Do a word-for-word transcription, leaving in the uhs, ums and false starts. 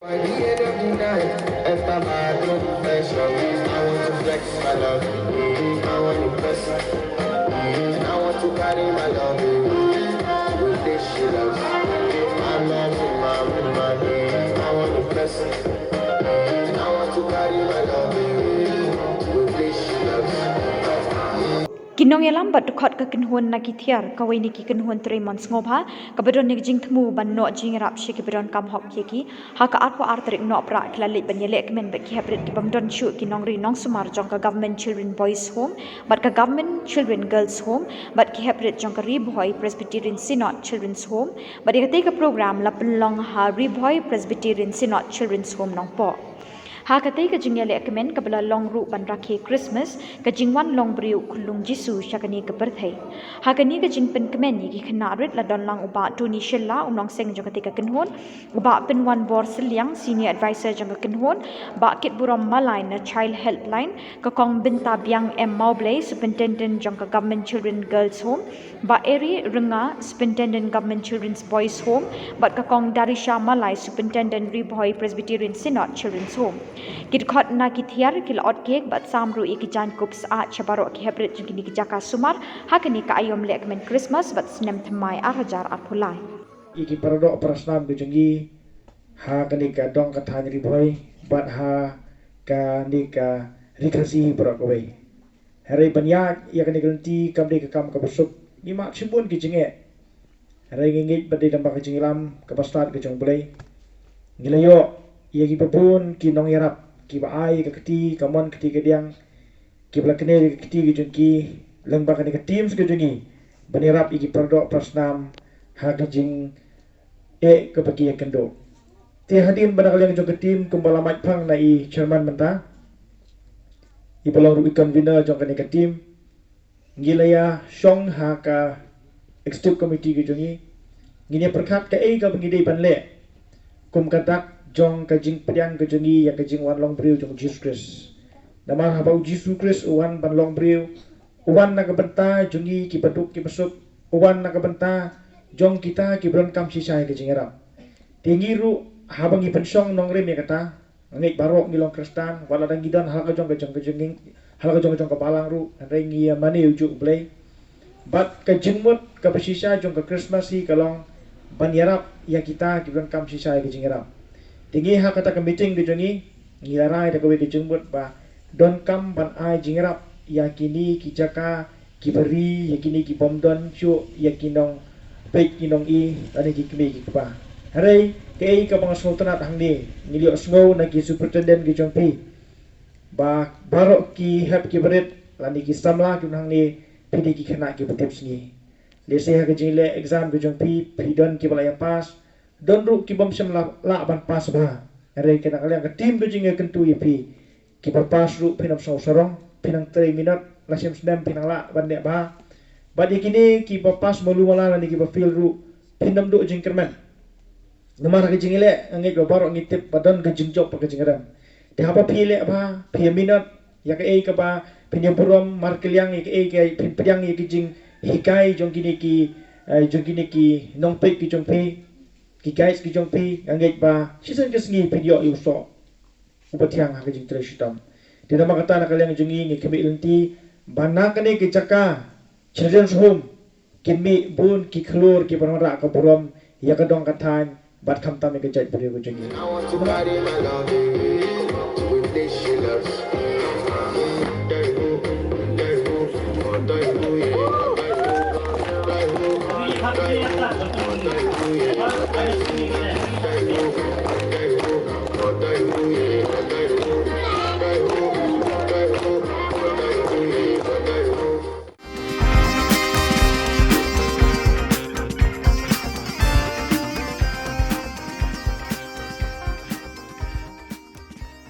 By the end of the night, enter my room, fresh up. I want to flex my love, I want to press, and I want to carry my love with this she loves. My love in my room, my room, I want to press, and I want to carry my love with this she loves. Ki nongïalam bad dkhot ka kynhun na ki thiar, kawei na ki kynhun Trei Mon Sngewbha, kaba don na ki jingthmu ban noh jingïarap sha kiba donkam hok ïa ki. Ha ka arphew ar tarik Nohprah ki la leit ban ïalehkmen bad ki heprit ki bym don shuh, ki nongri nongsumar jong ka Government Children Boys Home bad ka Government Children Girls Home bad ki heprit jong ka Ri Bhoi Presbyterian Synod Children's Home. Bad ïa katei ka program la pynlong ha Ri Bhoi Presbyterian Synod Children's Home Nongpoh. Ha katei ka jingïalehkmen kaba la long ruh ban rakhe Christmas, ka jingwan long briew u khyllung Jisu sha kane ka pyrthei. Ha kane ka jingpynkmen ïa ki khynnah rit la don lang u Bah Tony Shylla, u nongseng jong katei ka kynhun, u Bah Pynwanbor Sylliang, Senior Advisor jong ka kynhun, Bah Kitburom Malai na Child Helpline, ka Kong Bynta Biang M Mawblei, Superintendent jong ka Government Children Girls Home, Bah Eri Rynga, Superintendent Government Children's Boys Home, bad ka Kong Darisha Malai, Superintendent Ri Bhoi Presbyterian Synod Children's Home. Ki dkhot na ki thiar ki la ot cake bad sam ruh ïa ki jaiñkup sah sha baroh ki heprit jong kine ki jaka sumar ha kane ka aïom lehkmen Christmas bad snem thymmai ar hajar arphew lai. Ïa ki paradoh parasnam ka jong ngi ha kane ka dong ka thaiñ Ri Bhoi bad ha kane ka Ri Khasi baroh kawei. Hynrei ban ïaid ïa kane ka lynti kam dei ka kam kaba suk. Ngi mad shibun ki jingeh. Hynrei ngi ngeit ba dei tang ba ka jingïalam kaba stad ka jong U Blei. Ngi la ïoh ïa kiba bun ki nongïarap kiba ai ka kti ka mon kti ka diang, kiba la kner ïa ka kti ka jong ki lyngba kane ka teams ka jong ngi ban ïarap ïa ki paradoh parasnam ha ka jing eh kaba ki ïakynduh. Te hadien ba na ka liang jong ka team kumba la mait phang na i chairman mynta, iba long ruh i convener jong kane ka team, ngi la ïa shong ha ka executive committee ka jong ngi. Ngin ïa pyrkhat kaei kaba ngi dei ban leh kum ka dak jong ka jingpdiang ka jong ngi ïa ka jingwan long briew jong U Jisu Khrist. Namar haba U Jisu Khrist u wan ban long briew, u wan na ka bynta jong ngi kiba duk kiba suk, u wan na ka bynta jong kita kiba donkam shisha ïa ka jingïarap. Te ngi ruh haba ngi pynshong nongrim ïa kata, nga ngeit baroh ngi long Khristan, wat la dang ngi don ha la ka jong ka jong ka jong ngi, ha la ka jong ka jong ka balang ruh, hynrei ngi ïa mane u juh U Blei. Bad ka jingmut kaba shisha jong ka Christmas hi ka long ban ïarap ïa kita kiba donkam shisha ïa ka jingïarap. Te ngi ha kata ka meeting ka jong ngi, ngi la rai da kawei ka jingmut ba donkam ban ai jingïarap ïa kine ki jaka kiba ri, ïa kine ki bym don shuh ïa ki nongpeit ki nong-i lane ki kmie ki kpa. Hynrei kaei kaba nga sngewtynnat hangne, ngi la ïohsngew na ki superintendent ki jong phi ba baroh ki hep ki barit lane ki samla ki hangne phi dei ki khynnah kiba tipsngi. Lehse ha ka jingleh exam ka jong phi, phi don kiba la ïa pass, don ruh ki bym shym la lah ban pass bha. Hynrei na ka liang ka team ka jong ngi ka kyntu ïa phi, kiba pass ruh phin ym sngew sarong, phin nang trei minot, la shem snem phin nang lah ban leh bha. Bad ïa kine kiba pass malu mala lane kiba fail ruh phin ym duh jingkyrmen. Namar ha ka jingleh nga ngeit ba baroh ngi tip ba don ka jingjop bad ka jingrem. Te haba phi leh bha, phi ïa minot ïa kaei kaba phin ïa burom markylliang, ïa kaei ka phin pdiang ïa ki jinghikai jong kine ki, eh, jong kine ki nongpeit ki jong phi, ki guides ki jong phi, nga ngeit ba shisien ka sngi phin ïoh ïa u soh uba thiang ha ka jingtrei shitom. Te namar kata na ka liang jong ngi ngi khmih lynti ba na kane ka jaka Children's Home kin mih bun ki khlur kiba wanrah ka burom ïa ka dong ka thaiñ bad khamtam ïa ka jaitbynriew ka jong ngi. I want to carry my love with this she loves.